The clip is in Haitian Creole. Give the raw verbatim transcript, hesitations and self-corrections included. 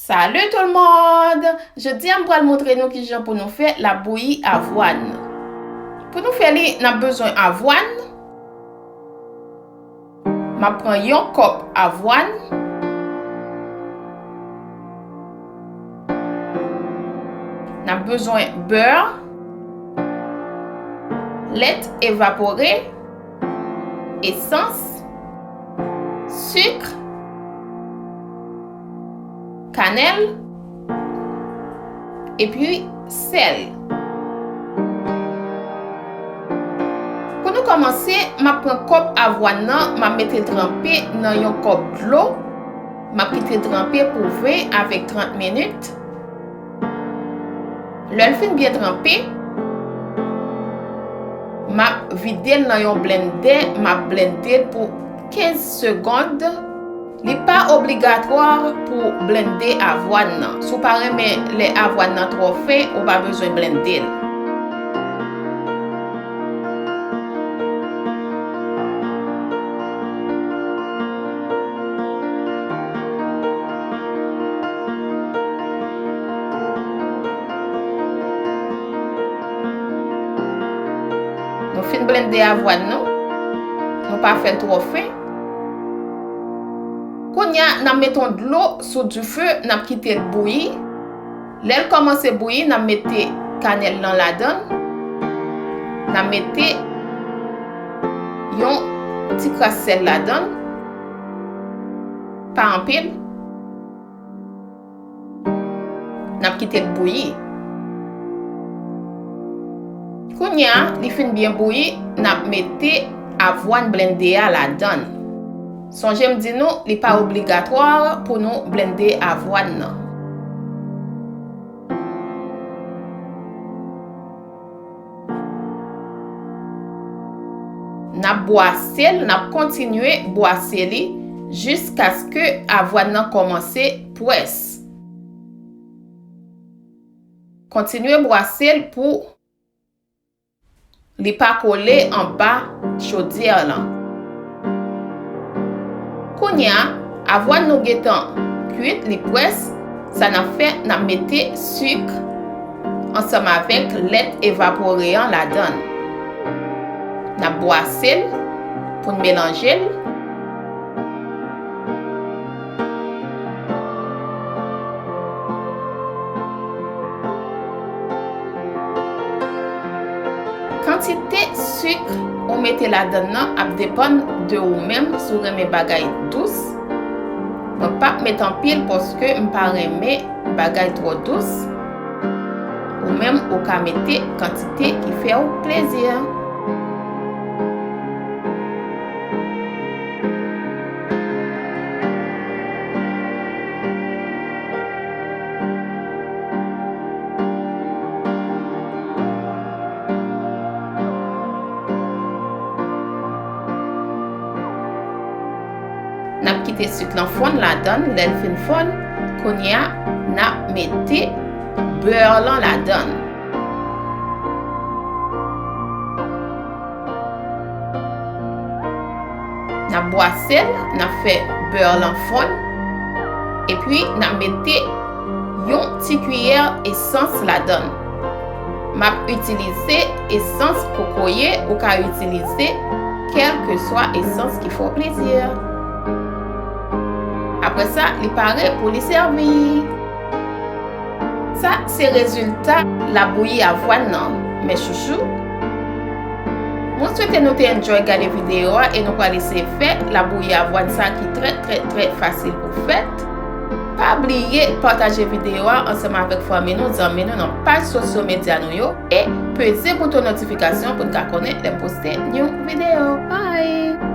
Salut tout le monde! Jodi a m pral montre nou kijan pou nou fè labouyi avwàn. Pou nou fè li, n ap bezwen avwàn. M ap pran yon kòp avwàn. N ap bezwen bè, lèt evapore, esans, sik, kanèl, epi sèl. Pou nou kòmanse, m ap pran kòp avwàn nan, m ap mete l tranpe nan yon kòp dlo. M ap kite l tranpe pou ven avèk trant minit. Lè l fin byen tranpe, m ap vide l nan yon blendè, m ap blende l pou kenz segonn. Li pa obligatwa pou blende avwàn nan. Si w pa renmen lè avwàn nan twò fen, ou pa bezwen blende l. Nou fin blende avwàn nou. Nou pa fè l twò fen. Kounye a, n ap mete yon dlo sou dife, n ap kite l bouyi. Lè l kòmanse bouyi, n ap mete kanèl lan ladan l. N ap mete yon ti kras sèl ladan l. Pa anpil. N ap kite l bouyi. Kounye a, li fin byen bouyi, n ap mete avwàn blende a ladan l. Sonje m di nou, li pa obligatwa pou nou blende avwàn nan. N ap bwase l, n ap kontinye bwase li jiskaske avwàn nan kòmanse pwès. Kontinye bwase l pou li pa kole anba chodyè lan. Kounye a, avwàn nou gentan kwit, li pwès, sa n ap fè, n ap mete sik ansanm avèk lèt evapore an ladan l. N ap bwase l pou n melanje l. Kantite sik ou mete ladan nan ap depann de ou menm, si w renmen bagay dous. Mwen p ap met anpil paske m pa renmen bagay twò dous. Ou menm, ou ka mete kantite ki fè w plezi. N ap kite sik lan fonn ladan l. Lè l fin fonn, kounye a, n ap mete bè lan ladan l. N ap bwase l, n ap fè bè lan fonn. Epi, n ap mete yon ti kiyè esans ladan l. M ap itilize esans kokoye, ou ka itilize kèlkeswa esans ki fè w plezi. Apre sa, li pare pou li sèvi. Sa se rezilta labouyi avwàn nan, mes chouchous. Mwen swete nou te enjoy gade videyo a e nou pral eseye fè labouyi avwàn sa ki trè, trè, trè fasil pou fèt. Pa bliye pataje videyo a ansanm avèk fanmi nou, zanmi nou nan paj sosyo medya nou yo e peze bouton notifikasyon pou n ka konnen lè m poste yon videyo. Bye!